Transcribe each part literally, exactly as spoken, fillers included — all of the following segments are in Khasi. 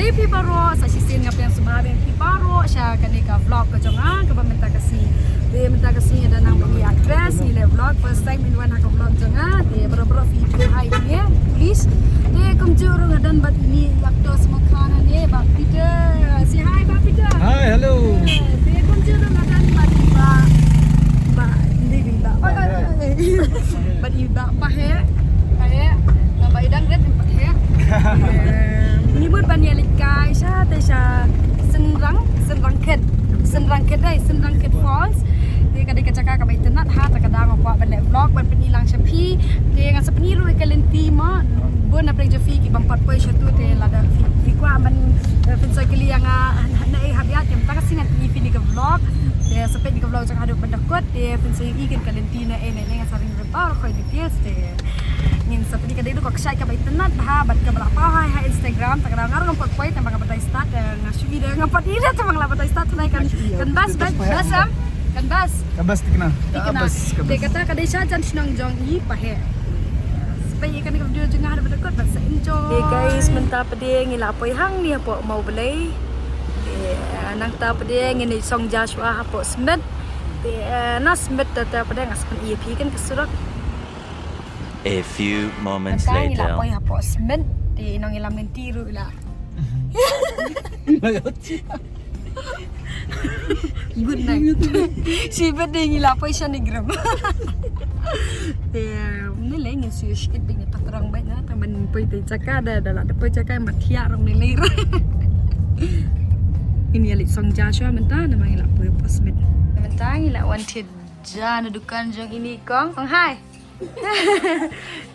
Hey phi baroh, sa shisien nga pdiang sngewbha ïa phi baroh sha kane ka vlog ka jong nga kaba mynta ka sngi. Te mynta ka sngi nga da nang ba ngi actress, ngi leh vlog, first time in wan ha ka vlog jong nga. Te baroh baroh phi hi hi hi, please. Te kumjuh ruh nga don bad ine i actor sngewkhan hangne, Bah Peter. Say hi Bah Peter. Hi, hello. Te kumjuh ruh nga don bad i Bah, Bah, ine i Bah. Oi, oi, oi. Bad i Bah Paheh, Paheh. Ba i dang ret em pat heh. Ngi mut ban ïa leit kai sha te sha Synrang, Synrang Khet, Synrang Khet dei, Synrang Khet Falls. Te ka dei ka jaka kaba itynnat ha, te ka dang kwah ban leh vlog ban pyni lang sha phi. Te ngan sa pyni ruh ïa ka lynti mo. Bun na pdeng jong phi ki bym pat poi sha tu te lada phi, phi kwah ban, eh, phin sa kylli ïa nga na ei hap ïa te mynta ka sngi ngan pyni phi ïa ka vlog. Te sa peit ïa ka vlog jong nga haduh ban da kut te phin sa ïohi ïa ka lynti na ei na ei ngan sa ring ruh ba khoi details te. Ngin sa peit ka dei ka kshaid kaba itynnat bha bad kaba la paw ha, ha Instagram, ta ka daw nga ruh ngam pat poi tang ba nga batai start, eh, nga shu i da nga pat i da tang ba nga la batai start tang kan, kan bas, bas, bas, em? Kan bas. Kan bas tikna. Tikna. Te kata ka dei sha jan shnong jong i Paheh. Sa peit ïa kane ka video jong nga haduh ba da kut bad sa enjoy. Hey guys, mynta pat de ngi la poi hangne hapoh Mawblei. Te, eh, nangta pat de ngin ïa song ja shuwa hapoh Smit. Te, eh, na Smit te, te pat de nga sa pyni ïa phi kan ka surok. A few moments later. Mynta ngi la poi hapoh Smit, te i nongïalam lynti ruh i la. Good night. Shibit de ngi la poi sha NEIGRIHMS. Te, ne lei ngin shu ïa shit bad ngi patrong bad na, tang ban poi te jaka da, da la da poi jaka ma thiah rong ne lei. Ngin ïa leit song ja shuwa mynta, namar ngi la poi hapoh Smit. Mynta ngi la wan thied ja na dukan jong ine i kong. Kong hai.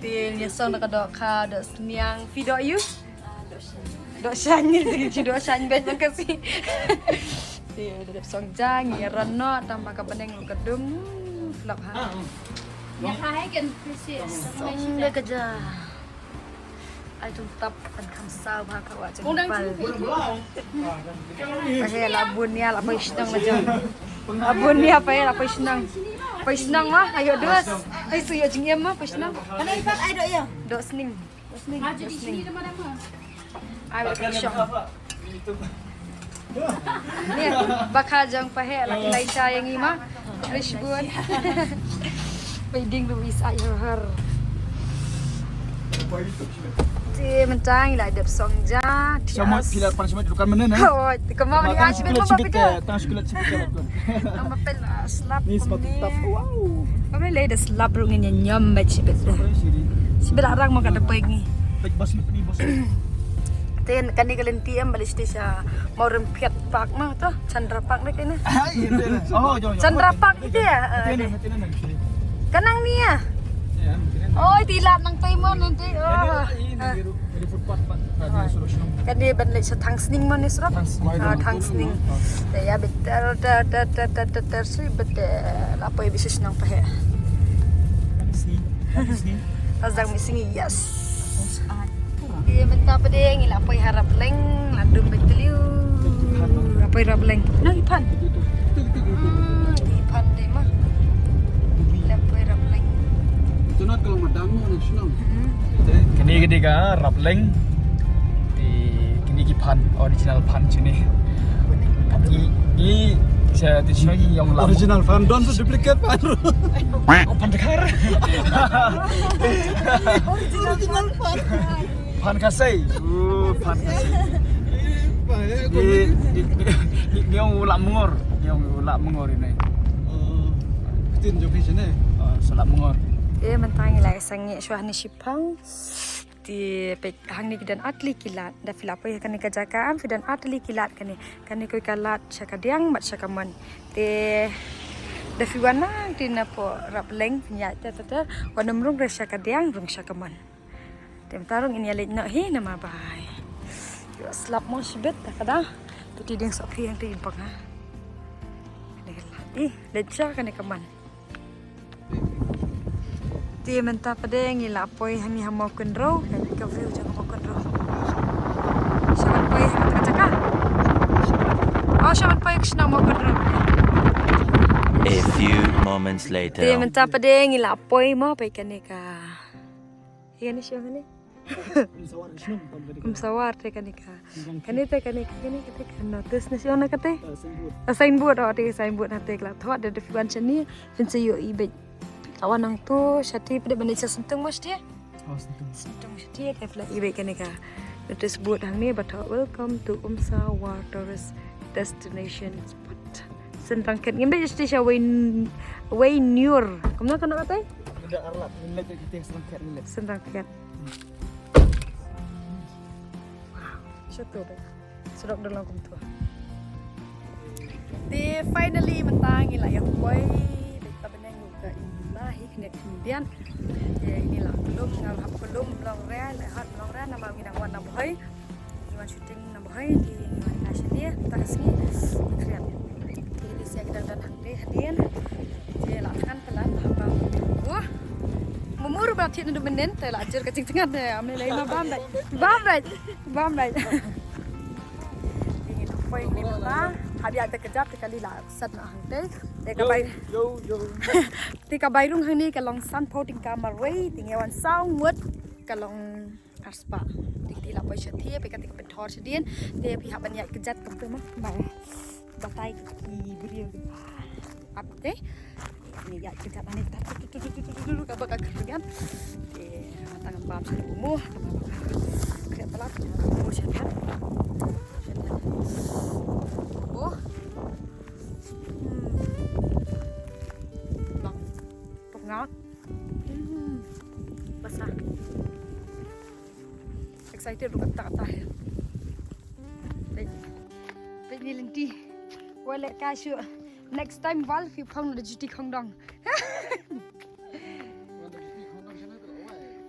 Te ngi song da ka dohkha, dohsniang, phi doh aïu? Dohshaiñ, ngi te ngi dohshaiñ bad man ka sngi. Te da dep song ja ngi ïaron noh tang ba ka bneng ruh ka dum. Flop ha. Song da ka ja. Ai tung tap kan kham saw bha ka wa jong pal. Paheh la bun ïa la poi shnong la jong. La bun ïa Paheh la poi shnong. Poi shnong ma ayo dos. Ai su ïa jingim ma poi shnong. Kana i pat ai doh ïa. Dohsning. Dohsning. Ai ba shnong. Ni ba ka jong Paheh la ki lai sha ïa ngi ma. Trish bun. Bai ding ruh is ai her her. Te mynta ngi la dep song ja. Sama pila pan sama dukan mana na? Oh, te kama ni ai bit ma ba pika. Tang shikila shikila. Tang ba pel slap. Ni sma tap. Wow. Kama le da slap ruh ngin ïa ñiom bad shibit. Shibit arang ma ka da poi ngi. Pek bas ni bas. Te kane ka lynti em ba leit sha Mawrymphiat Park ma to, Chandra Park ne kane. Chandra Park ite ya. Ka nang ni ya. Oi, ti lad nang pei mon nanti. Oh. Kane ban leit sha Thangsning mon ne surok. Thangsning. Te ya bit ter ter ter ter ter ter ter sui bit la poi bit sha shnong Paheh. Thangsning. Thangsning. Thangsning, yes. Te mynta pat de ngi la poi ha Rapleng, la dum bad tliu. La poi Rapleng. Na i phan. Hmm, i phan de ma. La poi Rapleng. Hmm. Kane ka dei ka Rapleng. Te kine ki phan, original phan shane. Ki, ki, sha te shane ki ïong lap. Original phan, don sa duplicate phan. Oh, phan dkhar. Original phan. Phan Khasi. Oh, phan Khasi. Ni, ni, ni, ni ong u lap mongor. Ni ong u lap mongor ine. Oh, ktien jong phi shane? Oh, sa lap mongor. Eh, mynta ngi la sangeh shuwa hangne shipang. Te peit hangne ki don ar tylli ki lad. Da phi la poi ha kane ka jaka em phi don ar tylli ki lad kane. Kane kawei ka lad sha kadiang bad sha kamon. Te da phi wan nangta napoh Rapleng phin ïaid ter ter ter. Wat nym rung re sha kadiang rung sha kamon. Te mynta rung ngin ïa leit noh hi namar ba ïoh slap mo shibit da ka da. Te ti ding soh phi hangta i bang ha. Ih, leit sha kane kamon. Te mynta pat de ngi la poi hangne ha Mawkynrew, ka view jong Mawkynrew. Sha ban poi ha kata ka jaka. Oh, sha ban poi ka shnong Mawkynrew. A few moments later. Te mynta pat de ngi la poi mo peit kane ka. Ïa kane sha kane. Kum sawar ka shnong tam kane ka. Kum sawar te kane ka. Kane te kane ka, kane ka te ka notice ne shu na kate. Signboard. A signboard, oh te ka signboard hate ka la thot da phi wan shane. Phin sa ïohi beit. La wan nangto shati phi dei ban ïa sha Syntung mo shati. Oh, Syntung. Syntung shati te phi la ïohi beit kane ka notice board hangne ba thot welcome to Umsawar tourist destination spot. Synrang khet ngim beit shati sha Wei Wei Niur. Kumno kano kate? Udah arlap, ngin leit kita Synrang khet ngin leit. Synrang khet. Shato beit. Surok da long kumto. Te finally mynta ngi la ïa poi. Beit ta byneng ngi ka ina hi kane khyndiat. Te ini la klum, nga la hap klum long re, la hap long re namar ngi dang wan na Bhoi. Ngi wan shooting na Bhoi, te ngi wan ka shane, ta ka sngi. Khriat. Te dei sia ki dang don hangte hadien. Te la thngan palat la hap bam. Wah. Mumur ba thied naduh mynnin te la jur ka jingthngan te am lei ma bam beit. Bam beit. Bam beit. Te ngi poi ngi mynta. Hap ïa te kjat te kali la sat na hangte. Te ka bai. Yo yo. Te ka bai rung hangne ka long sanphew tyngka marwei te ngi wan saw ngut ka long arspah. Te kti la poi shathie, peit kata ka pynthor shadien. Te phi hap ban ïaid kjat kumta mo. Ba batai ki briew ki ap te. Ngi ïaid kjat ani ta tu tu tu tu tu tu ka ba ka khriat. Te mata ngam bam sha mo. Khriat palat mo sha ta. Oh. Hmm. Bang. Pok nga. Hmm. Basah. Excited ruh katta katta hi. Peit. Peit ni lynti. Wa leh ka shu. Next time val phi phong da juti khongdong.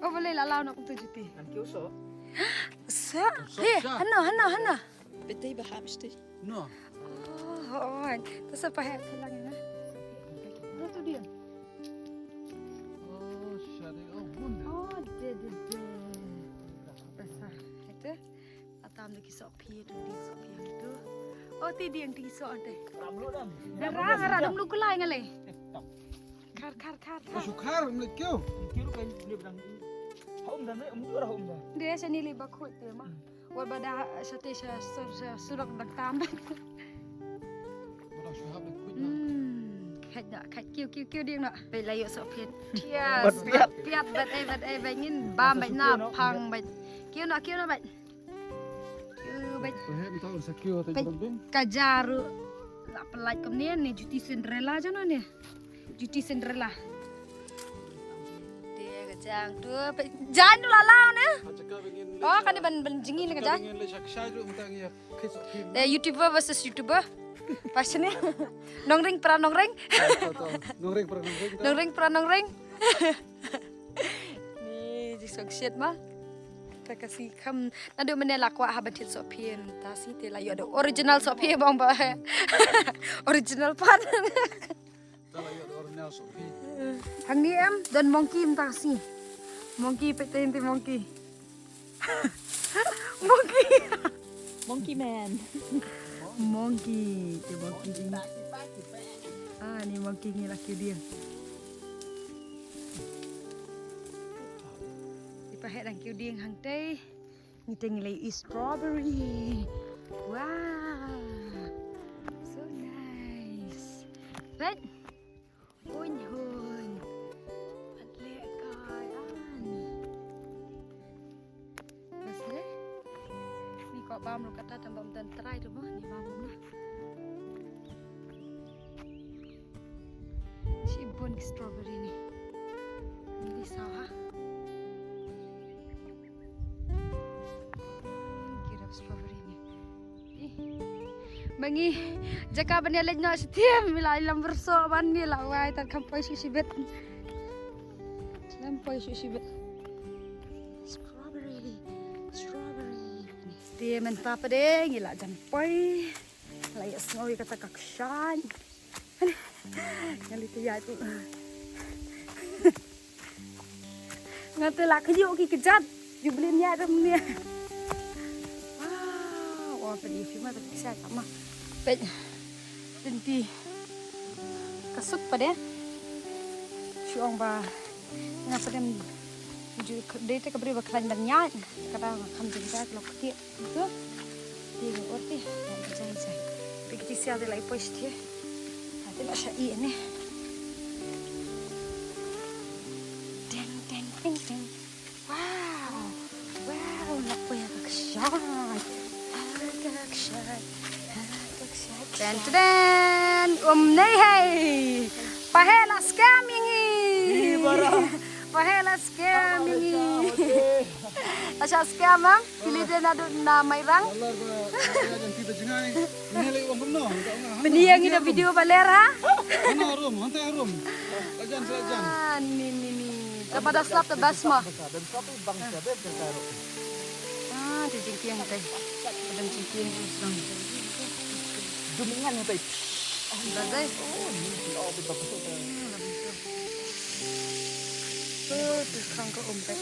Oh, balei la law na kumta juti. Kan kiew so. Sa. He, hana, hana, hana. Peit dei ba hap shtei. No. Oh, oh. Ta sa pa he phi lang na. Ano tu dia? Oh, shade. Oh, bun de. Oh, de, de, de. Ta sa. Ito. Atam de ki sohphieng tu, dieng sohphieng tu. Oh, ti dieng ti soh ante. Ram lu dam. Ram, ram, ram lu kulai ngalai. Khar, khar, khar, khar. Shu khar, mlek kyo. Kyo lu kan, lu bilang. Hom dan, um tu, hom dan. Dia sini li bakut dia mah. Wat ba da shatei sha sur-, sha surok da tam. Ba da shu hap da khuid na. Hmm, khat da, khat kiew, kiew, kiew dieng na. Peit la ïoh sohphieng. Yes. Bat piat. Bat piat, bat ei, bat ei, bat ngin bam, bat na phang, bat. Kiew na, kiew na, bat. Kiew, bat. Peit, entah sa kiew, ka jaru. La pynlait kumne, ni juti Cinderella jano ni. Juti Cinderella. Te ka jang tu, pe-, jan tu la law ne. Oh, kane ban, ban jingin ka jang. Eh, YouTuber versus YouTuber. Pas ne. Nongring pra nongring. Nongring pra nongring. Nongring pra nongring. Ni jingsuk shit ma. Ta ka si kham. Naduh mynne la kwah ha ban thied sohphieng. Ta si te la ïoh da original sohphieng bang ba. Original pan. Hangne em don monkey mynta ka sngi. Monkey, peit te monkey. Monkey. Monkey man. Monkey, te monkey jong ngi. Ah, ni monkey ngi la kiew dieng. Te pa heh dang kiew dieng hangtei. Ngi te ngi la ïohi strawberry. Wow. So nice. Right? Hun hun. Pat leh kai an. Bas ne? Ni ko bam ruh kata tam bam dan trai tu mo, ni bam ruh na. Shibun ki strawberry ni. Ni di sawa. Ki rap strawberry ni. Ih. Mangi jaka ban ïa leit noh sha tiam, la lam berso ban ni la wai tat kham poi shu shibit. Lam poi shu shibit. Strawberry, strawberry. Te mynta pat de ngi la jan poi. La ïa sngew ïa kata ka kshaid. Ngali te ïa tu. Nga te la kyu ki kjat. Ju blin ïa dum ne. Wow, wa pedi fi ma pedi sa ma. Pedi. Tenti. Ka suk pat de. Shu ong ba nga pat dem Ju dei te ka briew ba khlaiñ ban ïaid. Ka dang kham jingda ka la ktieh. Tu. Ti ngi ur ti. Ïaid ka jai jai. Pi kti sia te la i poi stia. Ka te la sha i ne. Ding ding ding ding. Wow. Wow, la poi ha ka kshaid. Ha ka kshaid. Ha ka kshaid. Ten ten. Um nei hei. Pahe la scam ïa ngi. Pahe la scam ïa ngi. Asha scam am. Pili de na dut na Mairang. Pini yang ida video baler ha. Hana room, hanta room. Lajan, lajan. Ah, ni ni ni. Te pada slap te best ma. Ah, te jingkieng te. Pada jingkieng tu sang. Dumingan te. Dah dai. Oh, ni. Oh, betul betul. Oh, tu khang ka um te.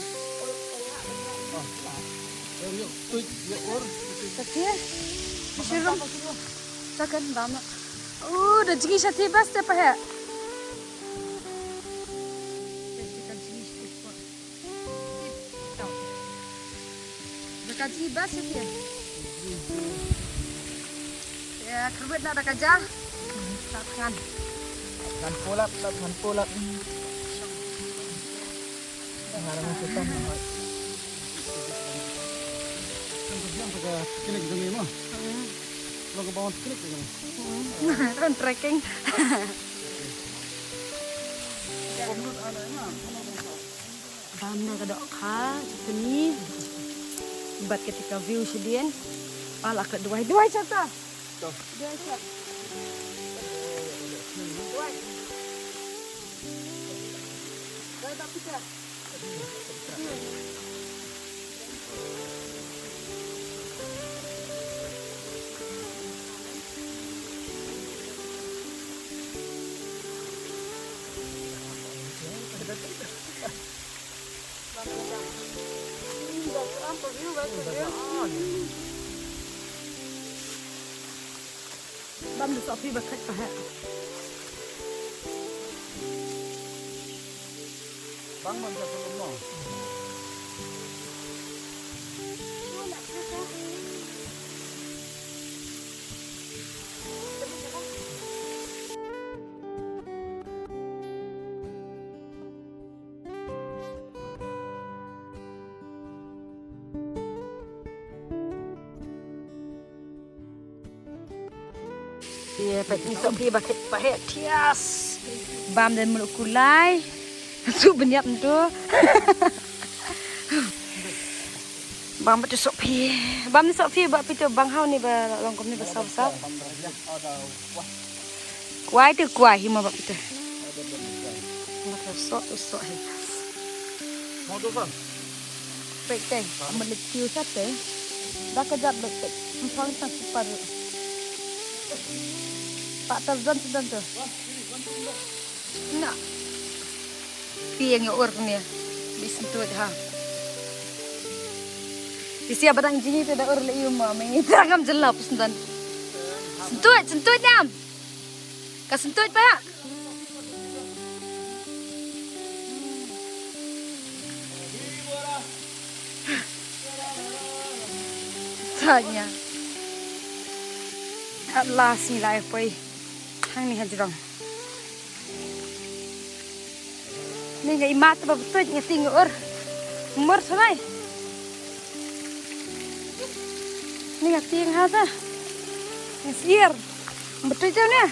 Satia. Mashirum. Takan bam. Oh, da jigi satia bas te pahe. Da ka jigi bas satia. Ya, khruit na da ka ja. Tat ngan. Ngan pulat, tat ngan pulat. Ngan ngan sutan. Kan ka biang ka picnic jong i mo. Lo ka bawang picnic jong i. Kan trekking. Bam na ka dohkha, chutni. Bad kata ka view shadien. Ala ka duwai, duwai chata. Duwai chata. Duwai. Duwai baptisa. Bam da sohphi ba khat pahet. Bang bam da sohphi mo. Ye, peit ni sohphi ba khet pahet thias. Bam da muluk kulai. Su bniat ntu. Bam ba tu sohphi. Bam ni sohphi ba pito bang hau ni ba long kum ni ba saw saw. Kwai tu kwai hi mo ba pito. Mo tu soh tu soh hi. Mo tu soh. Peit te, amat leit kiew sha te. Da ka jat leit peit. Ym thong sa super. Pa tar jan tu jan tu. Na. Pi ïa ngi ur ne. Bi sentut ha. Pi sia badang jini te da ur le ïu ma me ngi ta ngam jela pus ndan. Sentut, sentut nam. Ka sentut pa. Tanya. At last ngi la ïa poi hangne ha jrong. Ni nga imat ba betuid nga ting ur. Mur sunai. Ni nga ting ha ta. Ngi sier. Betuid jam ni.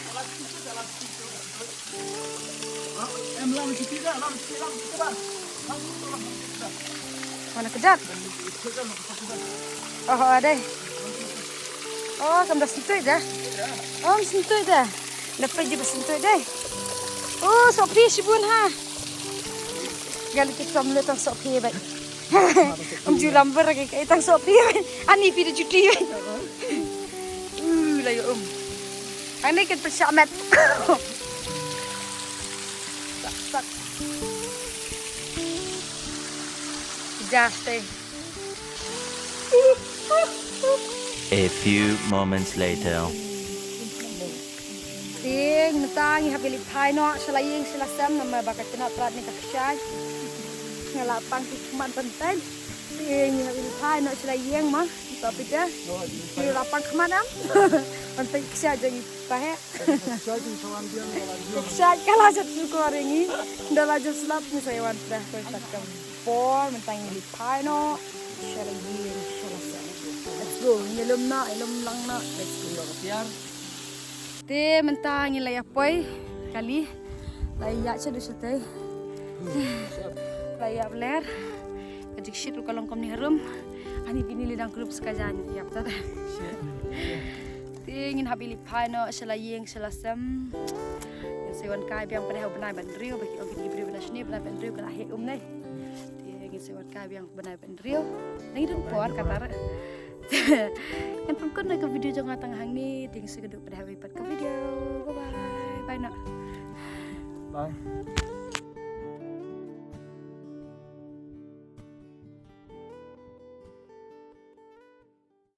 Mana kejap? Oh, oh, deh. Oh, kam da sentut dah. Oh, sentut dah. Dapat je bersentut deh. Oh, sopi sibun ha. Gali kita mula tang sopi baik. Om ju lambar ke tang sopi baik. Ani pi da juti baik. Uh, layo um. Ani kita syamat. Sak, sak. Jaste. A few moments later. Ting, metang, i hap gali phai no, shala ing, shala sem, nama baka kena prat ni ka kshai. Nga la pang ki khmat ban peit. Te ngi hap ïa phai noh sha la ïing ma. Ba phi te. Ngi la pang khmat am. Ban peit kshaid jong ngi pa he. Kshaid ka la jot sukor ïa ngi. Da la jot slap ngi sa ïa wan pdeng ko shat kam. Por mynta ngi phai noh sha la ïing sha la sem. Let's go. Ngi lum noh, ngi lum lang noh. Let's go. Te mynta ngi la ïa poi kali. La ïa sha du shatei. La ïa bler. Ka jingshit ruh ka long kumne harum. Ani bini li dang group ska jan ïa ta. Te ngin hap ïa phai noh sha la ïing sha la sem. Ngin sa wan kai biang pdeng ha u bnai ba hynriew ba ki ong ki briew ba na shane bnai ba hynriew ka la heh um ne. Te ngin sa wan kai biang bnai ba hynriew. Ngi don por kata re. Ngan pynkut na ka video jong nga tang hangne. Te ngin sa ïakynduh pdeng ha kawei pat ka video. Bye bye. Bye noh. Bye.